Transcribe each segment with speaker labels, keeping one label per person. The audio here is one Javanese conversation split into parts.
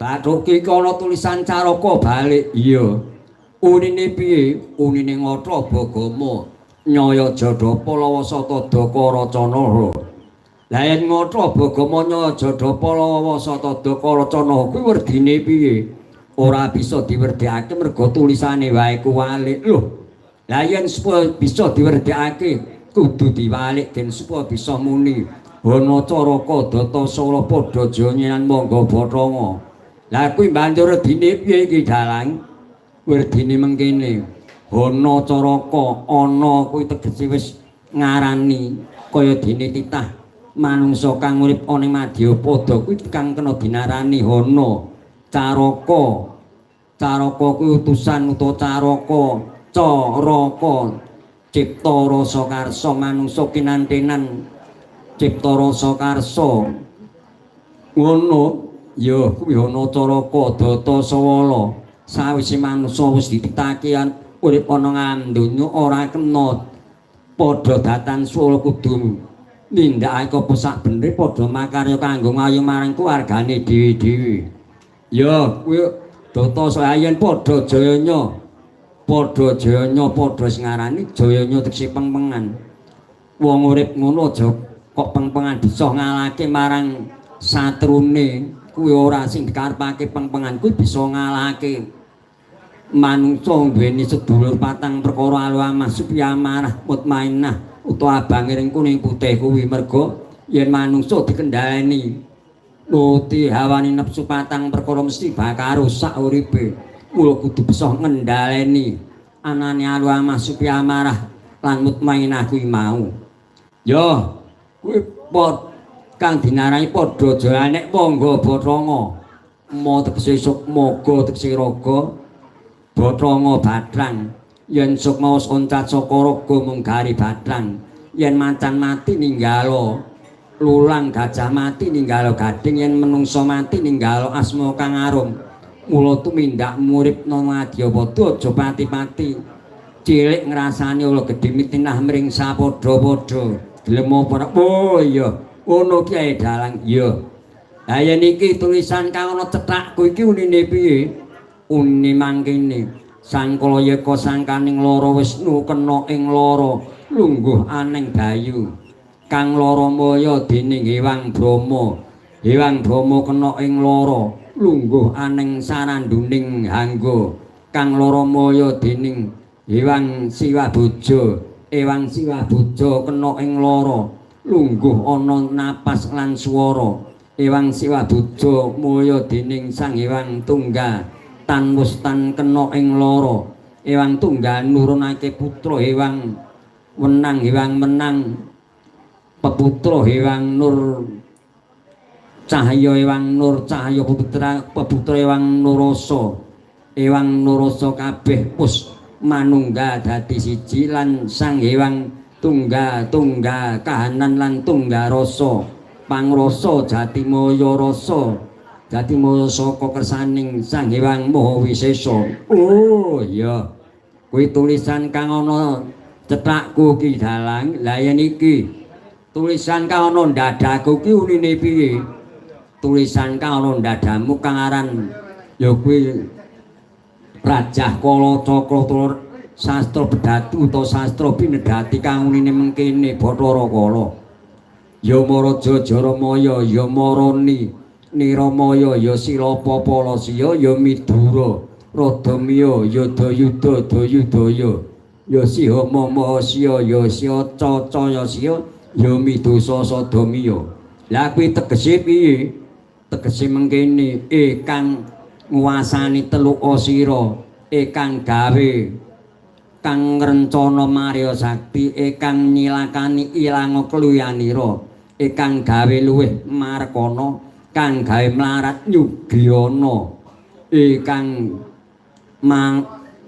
Speaker 1: Bathuk iki ana tulisan Caraka balik. Iya. Unine piye? Unine Ngatra Bagama. Nyaya Jadapa Lawa Satada Karacana. Lah yen Ngatra Bagama Nyaya Jadapa Lawa Satada Karacana kuwi werdine piye? Ora bisa diwerdekake mergo tulisane wae kuwalik. Lho. Lah yen supaya bisa diwerdekake kudu diwalik den supaya bisa muni. Hana Caraka Data Sala padha jaya lan mangga bathanga. Lah kuwi banjur werdine piye iki dalang? Werdine mengkene. Hana Caraka ana kuwi tegese wis ngarani kaya dene titah manungsa kang urip ana ing madyapada kuwi kang kena dinarani Hana Caraka. Caraka kuwi utusan utawa caraka, caraka cipta rasa karsa manungsa kinantenan cipta rasa karsa. Ngono ya kuwi ana Caraka Data Sawala. Sawise manungsa wis dititahake urip ana ngalam donya ora kena padha datan suwala kudu nindakake apa sak benere padha makarya kanggo ngayu marang keluargane dhewe-dhewe. Ya kuwi Data sayen padha jayanya. Padha jayanya padha sing ngarani jayanya tegese pengpengan. Wong urip ngono aja kok pengpengan bisa ngalahke marang satrune. Kuwi ora sing dikarepake pengpengan kuwi bisa ngalahake manungsa duweni sedulur patang perkara alu amah supaya amarah mutmainah utawa abang ireng kuning putih kuwi mergo yen manungsa dikendhaleni nuti hawane nepsu patang perkara mesti bakal rusak uripe. Mula kudu bisa ngendhaleni anane alu amah supaya amarah lan mutmainah kuwi mau. Ya kuwi kang dinarani padha jaya nek mangga bathanga. Ma tegese sukma, ga tegese raga, bathanga bathang. Yen sukma wis oncat saka raga mung gari bathang. Yen macan mati ninggalo lulang, gajah mati ninggalo gading, yen menungsa mati ninggalo asma kang arum. Mula tumindak murip nang madyapada aja pati-pati cilik ngrasani ula gedhe mitinah mring sapadha-padha. Gelem apa ora? Oh iya, ngono ki dalang. Iya. Lah yen iki tulisan kang ana cethakku iki unine piye? Unine mangkene. Sangkala yeka sangkaning lara Wisnu kena ing lara lungguh aneng bayu. Kang lara maya dening Hyang Brahma. Hyang Brahma kena ing lara lungguh aneng saranduning hangga. Kang lara maya dening Hyang Siwa Boja. Ewang Siwa Boja kena ing lara lungguh ana napas lan swara. Ewang Siwa Boja maya dening Sang Hyang Tunggal tan wustan kena ing lara. Ewang Tunggal nurunake putra Hyang Wenang, Hyang Menang, peputra Hyang Nur Cahya, Ewang Nur Cahya putra, peputra Ewang Nurasa. Ewang Nurasa kabeh wis manunggal dadi siji lan Sang Hyang Tunggal tunggal kahanan lan tunggal rasa pangrasa jatimaya rasa jatimaya saka kersaning Sang Hyang Maha Wisesa. Oh iya, kuwi tulisan kang ana cethakku ki dalang. Lah yen iki tulisan kang ana ndadaku ki unine piye? Tulisan kang ana ndadamu kang aran ya kuwi Rajah Kala Cakra Sastra Bedatu utawa Sastra Binedati kang unine mengkene Bathara Kala. Ya Maraja Jaramaya ya Marani Niramaya ya Silapa Palasya ya Midura Radamiya ya Dayuda Dayudaya ya Sihama Mahasya ya Syaca Cayasya ya Midosa Sadamiya. Lah kuwi tegese piye? Tegese mengkene, kang nguwasani teluka sira, kang gawe kang ngrencana marya sakti, kang nyilakani ilanga kluyanira, kang gawe luwih markana, kang gawe mlarat nyugiyana, kang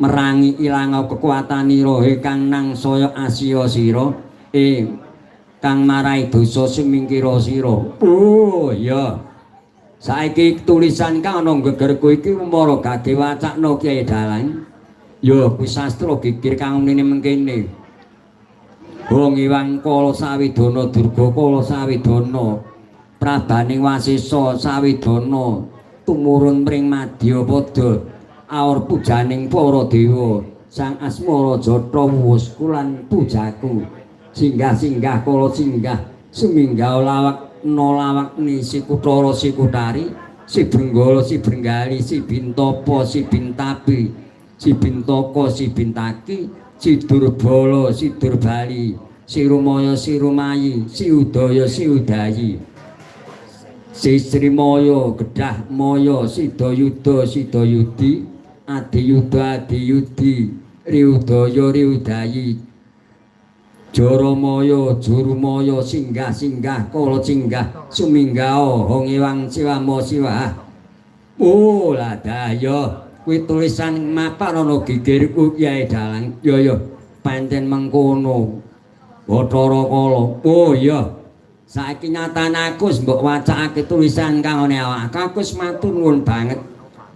Speaker 1: merangi ilanga kekuatanira, kang nangsaya asya sira, kang marai dosa sumingkira sira. Oh iya. Saiki tulisan kang ana gegerku iki umara gage wacakna Kyai Dalang. Ya kuwi sastra gigir kang unine mengkene. Hong Iwang Kala Sawidana Durga Kala Sawidana Prabaning Wasesa Sawidana Tumurun mring madyapada aur pujaning para dewa. Sang Asmara Jata wuwusku lan pujaku. Singgah-singgah kala singgah suminggah lawak nolawakni si Kutara si Kutari si Benggala si Benggali si Bintapa si Bintapi si Bintaka si Bintaki si Durbala si Durbali si Rumaya si Rumayi si Udaya si Udayi si Srimaya Gedah Maya Sidayuda Sidayudi Adiyuda Adiyudi Riudaya Riudayi Jaramaya Jurumaya singgah singgah kala singgah suminggah hong ewang siwama siwah. Oh lah daya kuwi tulisan mapan ana gigirku Kyai Dalang. Ya ya pancen mengkono Bathara Kala. Oh iya, saiki nyatane aku wis mbok wacakake tulisan kang ana awak aku wis matur nuwun banget.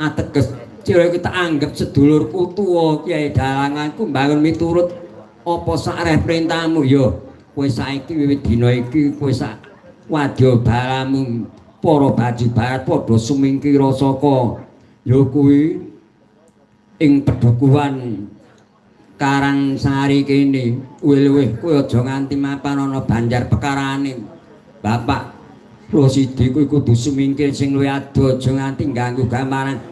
Speaker 1: Ateges sira iki tak anggap sedulurku tuwa Kyai Dalang, aku mbangun miturut apa sakreh perintahmu. Ya kowe saiki wiwit dina iki kowe sak wadya balamu para baju barat padha sumingkira saka ya kuwi ing pedukuhan Karangsari kene. Luwih kowe aja nganti mapan ana banjar pekarane Bapak Rosidi kuwi kudu sumingkir sing luwih adoh, aja nganti ganggu gambaran.